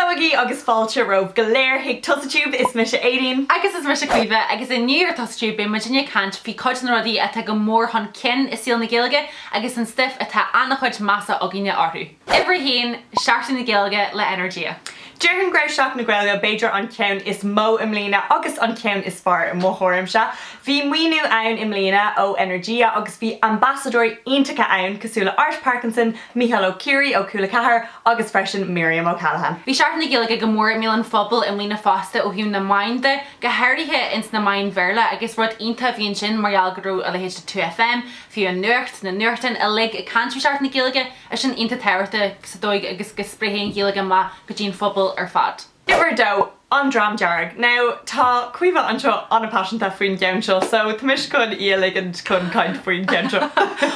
Gabhaigí agus fáilte romhaibh go léir chuig TusaTube, is mise Aedín. Agus is mise Caoimhe agus inniu ar TusaTube beidh muidinne ag caint faoi cuid de na rudaí atá go mór chun cinn i saol na Gaeilge agus an stuif atá an-chuid measa againne orthu. Uimhir a haon, Seachtain na Gaeilge le Energia. Déarfainn go raibh Seachtain na Gaeilge b'fhéidir an ceann is mó i mbliana agus an ceann is fearr i mo thuairimse. Bhí maoiniú ann i mbliana ó Energia agus bhí ambasadóirí iontacha ann cosúil le Art Parkinson, Mícheál Ó Ciaraidh ó Cúla 4 agus freisin Miriam O'Callaghan. Bhí Seachtain na Gaeilge go mór i mbéal an phobail i mbliana fosta ó thaobh na meáin de, go háirithe ins na meáin Bhéarla agus rud iontach a bhí ansin mar gheall go raibh a leithéid de 2FM, fiú an Nuacht, na nuachtáin uilig ag caint faoi Seachtain na Gaeilge. Is sin iontach tábhachtach sa dóigh agus go spréifidh an Ghaeilge amach go dtí an phobal ar fad. Uimhir a dó, An Dream Dearg. Now, tá Caoimhe anseo an-paiseanta faoin gceann seo so tá mise chun í a ligint chun caint faoin gceann seo.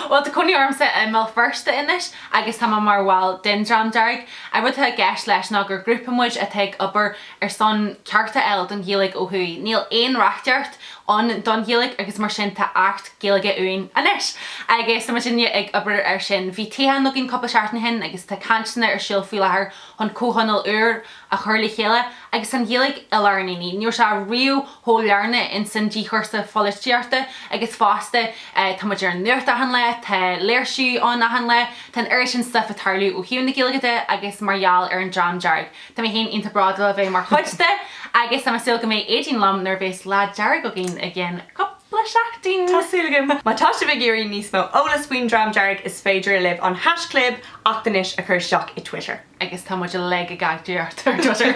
Bhuel, tá cónaí ormsa i mBéal Feirste anois agus tá mé mar bhall den Dream Dearg. An rud atá i gceist leis ná gur grúpa muid atá ag obair ar son cearta a fháil don Ghaeilge ó thuaidh. Níl aon reachtaíocht ann don Ghaeilge agus mar sin tá Acht Gaeilge uainn anois agus tá muidinne ag obair air sin. Bhí toghchán againn cúpla seachtain ó shin agus tá cainteanna ar siúl faoi láthair chun comhthionól úr a chur le chéile agus tá an Ghaeilge i lár an aonaigh. Ní raibh sé riamh chomh lárnach ins an díschúrsa pholaitíochta agus fosta tá muid ar an nuacht achan lá, tá léirsiú ann achan lá, tá an oiread sin stuif ag tarlú ó thaobh na Gaeilge de agus mar gheall ar an Dream Dearg. Tá mé féin iontach bródúil a bheith mar chuid de agus tá mé ag súil go mbeidh Aedín liom nuair a bheas Lá Dearg againn i gceann cúpla seachtain! Tá súil agam. Má tá sibh ag iarraidh níos mó eolas faoin Dream Dearg is féidir libh an haischlib AchtAnois a chur isteach i Twitter. Agus tá muid uilig ag gadaíocht ar Twitter.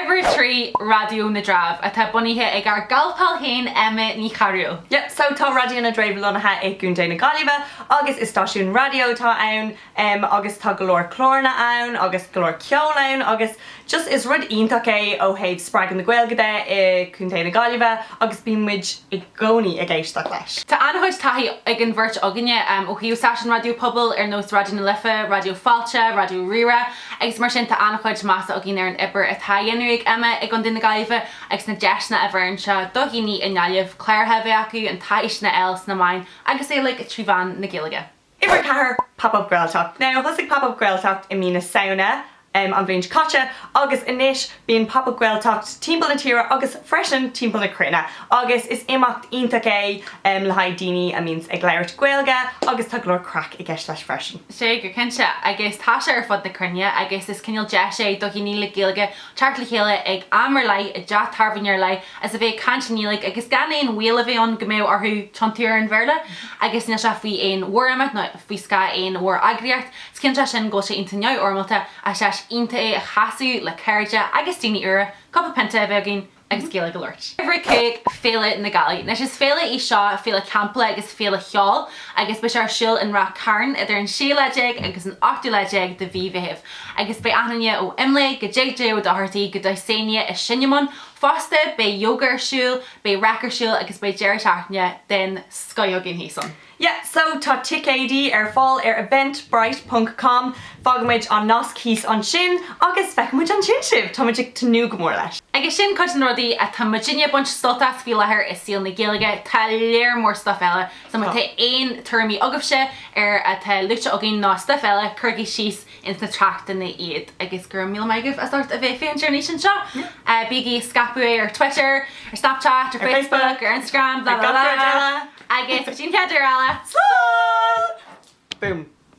Uimhir 3, Raidió na dTreabh, atá bunaithe ag ár galpal féin Emma Ní Chearúil. Yep, so tá Raidió na dTreabh lonnaithe i gContae na Gaillimhe agus is stáisiún raidió atá ann. em agus tá go leor cláranna ann agus go leor ceoil ann agus just is rud iontach é ó thaobh spreagadh na Gaeilge de i Contae na Gaillimhe agus bíonn muid i gcónaí ag éisteacht leis. Tá an-chuid taithí ag an bheirt againne ó thaobh stáisiún raidió pobail ar nós Raidió na Life, Raidió Fáilte, Raidió Rí-Rá agus mar sin tá an-chuid measa againn ar an obair atá á dhéanamh ag Emma i gContae na Gaillimhe agus na deiseanna a bheireann sé do dhaoine i nGaillimh cláracha a bheith acu, an taithí sin a fháil sna meáin agus é uilig trí mheán na Gaeilge. Uimhir 4, Pop Up Gaeltacht. Now, thosaigh Pop Up Gaeltacht i mí na Samhna an bhliain seo caite agus anois bíonn Pop Up Gaeltacht timpeall na tíre agus freisin timpeall na cruinne agus is imeacht iontach é le haghaidh daoine a mbíonns ag labhairt Gaeilge agus tá go leor craic i gceist leis freisin. Sea, go cinnte, agus tá sé ar fud na cruinne agus is cineál deis é do dhaoine le Gaeilge teacht le chéile ag am ar leith, i dteach tábhairne ar leith is a bheith ag caint i nGaeilge agus gan aon bhaol a bheith ann go mbeadh orthu tiontú ar an Bhéarla agus níl sé faoi aon mhórimeacht ná faoi scáth aon mhóreagraíocht. Is cinnte é sin go bhfuil sé iontach neamhfhoirmeálta ach deis iontach é a chasadh le cairde agus daoine úra, cúpla pionta a bheith againn agus Gaeilge a labhairt. Uimhir 5, Féile na Gealaí. Anois is féile í seo, féile campála agus féile cheoil agus beidh sé ar siúl in Ráth Cairn idir an séú lá déag agus an ochtú lá déag de mhí Mheithimh. Agus beidh achan duine ó Imlé go dtigh J Ó Dochartaigh go Dysania i Shinneman. Fosta, beidh yoga ar siúl, beidh raic ar siúl agus beidh deireadh seachtaine den scoith againn thíos ann. Yeah, so tá ticéidí ar fáil ar eventbrite ponc com, fágfaimid an nasc thíos ansin agus feicfimid ansin sibh! Tá muid ag tnúth go mór leis. Agus sin cuid de na rudaí atá muidinne ag baint sult as faoi láthair i saol na Gaeilge, tá léar mór stuif eile, so má tá aon tuairimí agaibhse ar atá luaite againn nó stuif eile, cuirigí síos ins na tráchtanna iad agus go raibh míle maith agaibh as ucht a bheith ag féachaint ar an fhíseán seo. Bígí ag scaipeadh é ar Twitter, ar Snapchat, ar Facebook, ar Instagram, blah blah blah. Agus go dtí an chéad uair eile, slán! Boom.